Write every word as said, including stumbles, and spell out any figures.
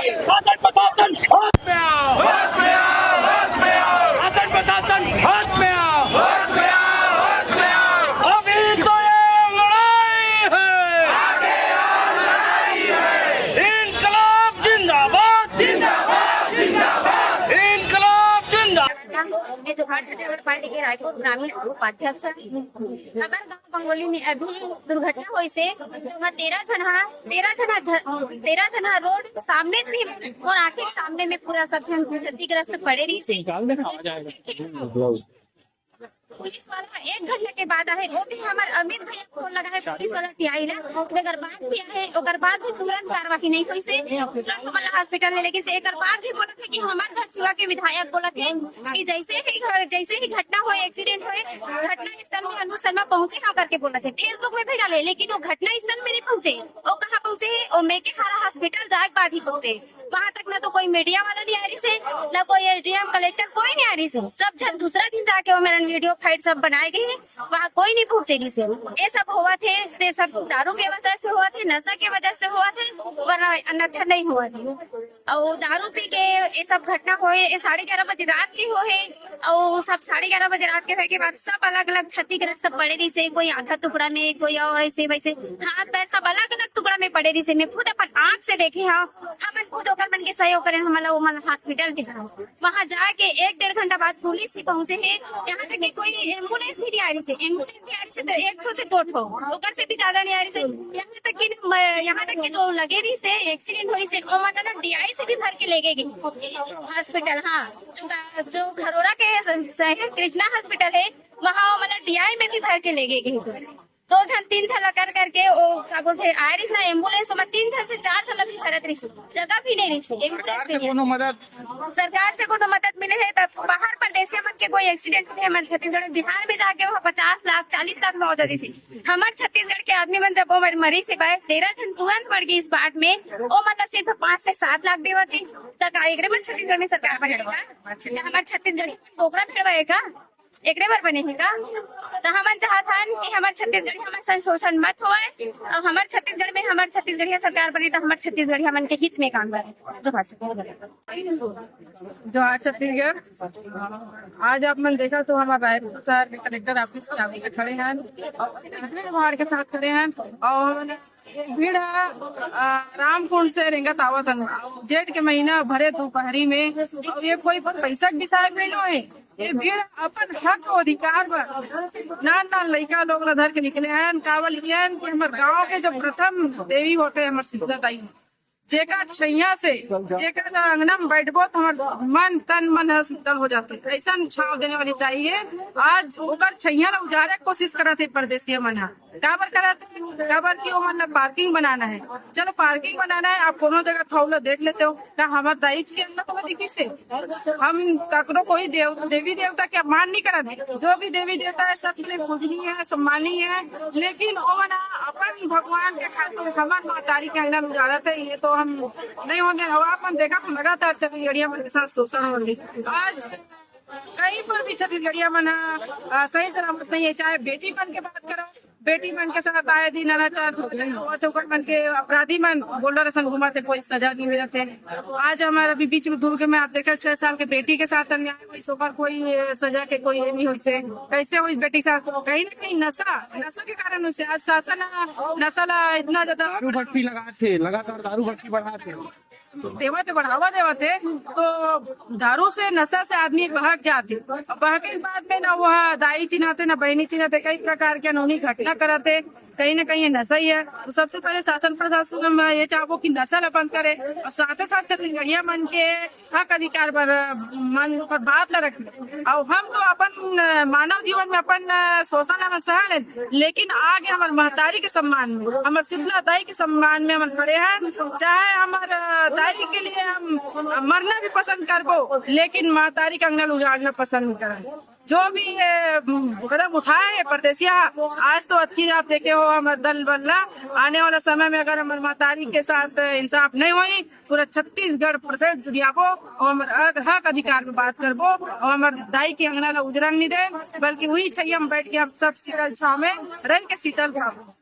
शासन प्रशासन होश में आओ, होश में आओ, होश में आओ। शासन प्रशासन होश में आओ, होश में आओ, होश में आओ। अभी तो ये लड़ाई है, आगे और लड़ाई है। इनकलाब जिंदाबाद, जिंदाबाद, जिंदाबाद। इनकलाब जिंदाबाद। मैं जोहार छत्तीसगढ़ पार्टी के रायपुर ग्रामीण उपाध्यक्ष हूँ। हमर गांव बंगोली में अभी दुर्घटना होइस हे, जेमा तेरह झन हा, तेरह झन हा घ-, तेरह झन हा रोड सामने में, मोर आंखी के सामने में पूरा सब झन क्षतिग्रस्त पड़े रहिस हे। पुलिस वाला एक घंटा के बाद आहे, वो भी हमर अमित भैया फोन लगाए पुलिस वाला टीआई ला, जेकर बाद भी आहे, ओकर बाद भी तुरंत कार्रवाई नहीं होइस हे। तुरंत हमन ला हॉस्पिटल ले लेगिस हे। एकर बाद भी बोलत हे कि हमर घर सिवा के विधायक बोलत हे कि जैसे ही घर, जैसे ही घटना होए, एक्सीडेंट होए, घटना स्थल में अनुज शर्मा पहुंचे हैं करके बोलत हे, Facebook में भी डाले, लेकिन वो घटना स्थल में नहीं पहुंचे। वो कहाँ पहुंचे हे? वो मेकेहारा हॉस्पिटल जाए के बाद ही पहुंचे। वहां तक ना तो कोई मीडिया वाला नहीं आ रहिस हे, ना कोई एसडीएम, कलेक्टर, कोई नहीं आ रहिस हे। सब झन दूसरा दिन जाके वो मेरन वीडियो फाइट सब बनाए गए हैं, वहां कोई नहीं पहुंचे रहिस हे। ये सब होवत हे, ये सब दारू के वजह से होवत हे, नशा के वजह से होवत हे, वरना अन्यथा नहीं होवत हे। अउ दारू पी के ये सब घटना होए, ये साढ़े ग्यारह बजे रात के होए, अउ सब साढ़े ग्यारह बजे रात के होए के बाद सब अलग-अलग क्षतिग्रस्त पड़े रहिस हे, कोई आधा टुकड़ा में, कोई और ऐसे वैसे, हाथ पैर सब अलग-अलग टुकड़ा में पड़े रहिस हे। मैं खुद अपन आंख से देखे हंव, हमन खुद ओकर मन के सहयोग करेन, हमन ला ओमन हॉस्पिटल भेजना। वहां जाके एक डेढ़ घंटा बाद पुलिस ही पहुंचे हे, यहाँ तक कि कोई एम्बुलेंस भी नहीं आ रहिस हे। एम्बुलेंस भी आ रहिस हे तो एक ठो से दो ठो, ओकर से भी ज्यादा नहीं आ रहिस हे। यहाँ तक कि न, म-, यहाँ तक कि जो लगे रहिस हे, एक्सीडेंट हो रहिस हे, ओमन ला ना डीआई से भी भर के लेगे गे हॉस्पिटल। हाँ, जो गा-, जो घरोरा के स-, स-, कृष्णा हॉस्पिटल हे, वहाँ ओमन ला डीआई में भी भर के लेगे गे। दो झन, तीन झन ला कर करके वो का बोलथे, आए रहिस ना एम्बुलेंस, ओमा तीन झन से चार झन ला भी भरत रहिस, जगह भी नहीं रहिस। एम्बुलेंस सरकार से कोनो मदद? सरकार से कोनो मदद मिले हे तब बाहर परदेसिया मन के कोई एक्सीडेंट होथे, हमर छत्तीसगढ़ में, बिहार में जाके वो पचास लाख, चालीस लाख में हो जाती थी। हमर छत्तीसगढ़ के आदमी मन जब वो मर-, मरिस हे भाई, तेरह झन तुरंत मर गए इस बाढ़ में, वो मन ला सिर्फ पाँच से सात लाख देवत हे। त का एकरे बर छत्तीसगढ़ में सरकार बने का? हमर छत्तीसगढ़ कोकरा भेड़वा हे का? एकरे बर बने हे का? त हमन चाहत हन कि हमर छत्तीसगढ़िया मन संग शोषण मत होवय, अउ हमर छत्तीसगढ़ में हमर छत्तीसगढ़िया सरकार बने, त हमर छत्तीसगढ़िया मन के हित में काम करे। जोहार छत्तीसगढ़। जोहार छत्तीसगढ़। आज आप मन देखा तो हमर रायपुर शहर के कलेक्टर ऑफिस के आगे में खड़े हैं और एक भीड़ भाड़ के साथ खड़े हैं और हमन भीड़ ह, आ, रामकुंड से रेंगत आवत हन। जेठ के महीना भरे दोपहरी में, अउ ये कोई पैसा के विषय में नो हे। ये भीड़ अपन हक अउ अधिकार बर नान नान लइका लोग ला धर के निकले हैं। काबर निकले हैं कि हमर गांव के जो प्रथम देवी होथे हमर शीतला दाई, जेकर छैया से, जेकर अंगना में बैठबो तो हमर मन, तन मन ह शीतल हो जाथे। ऐसन छांव देने वाली दाई हे। आज ओकर छैया ला उजारे के कोशिश करत हे परदेसिया मन ह। काबर करत हे? काबर कि ओमन ला पार्किंग बनाना हे। चलो पार्किंग बनाना हे, आप कोनो जगह थोड़ा देख लेते हो। का हमर दाईच के अंगना तो दिखिस हे? हम ककरो कोई देव-, देवी देवता के अपमान नहीं करत हे। जो भी देवी देवता हे सबके लिए पूजनीय हे, सम्मानीय हे, लेकिन ओमन अपन भगवान के खातिर हमर महतारी के अंगना उजारत हे, ये तो हम नहीं होने हवा। अपन देखा तो लगातार छत्तीसगढ़िया मन के साथ शोषण हो रही। आज कहीं पर भी छत्तीसगढ़िया मन ह, अ, सही सलामत नहीं हे। चाहे बेटी मन के बात करो, बेटी मन के साथ आए दिन अनाचार धोखाधड़ी होवत हे, ओकर मन के अपराधी मन गोल्डर असन घूमत हे, कोई सजा नहीं मिलत हे। आज हमर अभी बीच में दुर्ग में आप देखे, छह साल के बेटी के साथ अन्याय होइस, ओकर कोई, अ, सजा के कोई ये नहीं होइस हे। कैसे होइस बेटी के साथ? कहीं ना कहीं नशा, नशा के कारण होइस हे। आज शासन ह नशा ला इतना ज्यादा दारू भट्टी लगात हे, लगातार दारू भट्टी बढ़ात हे। देवत हे, बढ़ावा देवत हे, तो दारू से, नशा से आदमी बहक जात हे। और बहके के बाद में ना वह दाई चिन्हात हे, ना बहिनी चिन्हात हे, कई प्रकार के अनहोनी घटना करत हे। कहीं ना कहीं ये नशा ही हे। तो सबसे पहले शासन प्रशासन से हम ये चाहबो कि नशा ला बंद करे और साथे साथ छत्तीसगढ़िया मन के हक अधिकार पर, मन पर बात ला रखे। और हम तो अपन, अ, मानव जीवन में अपन, अ, शोषण हम सह लेन, लेकिन आगे हमर महतारी के सम्मान में, हमर शीतला दाई के सम्मान में हमन खड़े हैं। चाहे हमर, अ, दाई के लिए हम, अ, मरना भी पसंद करबो, लेकिन महतारी के अंगना उजाड़ना पसंद नहीं करब। जो भी ये, उम, कदम उठाए हे परदेसिया, आज तो अतकी आप देखे हो हमर दल बल्ला, आने वाला समय में अगर हमर महतारी के साथ इंसाफ नहीं होई, पूरा छत्तीसगढ़ प्रदेश जुड़ियाबो और हमर अध-, हक अधिकार में बात करबो और हमर दाई के अंगना ला उजरन नहीं दे, बल्कि वही छैया में बैठ के हम सब शीतल छाव में रह के शीतल खाबो।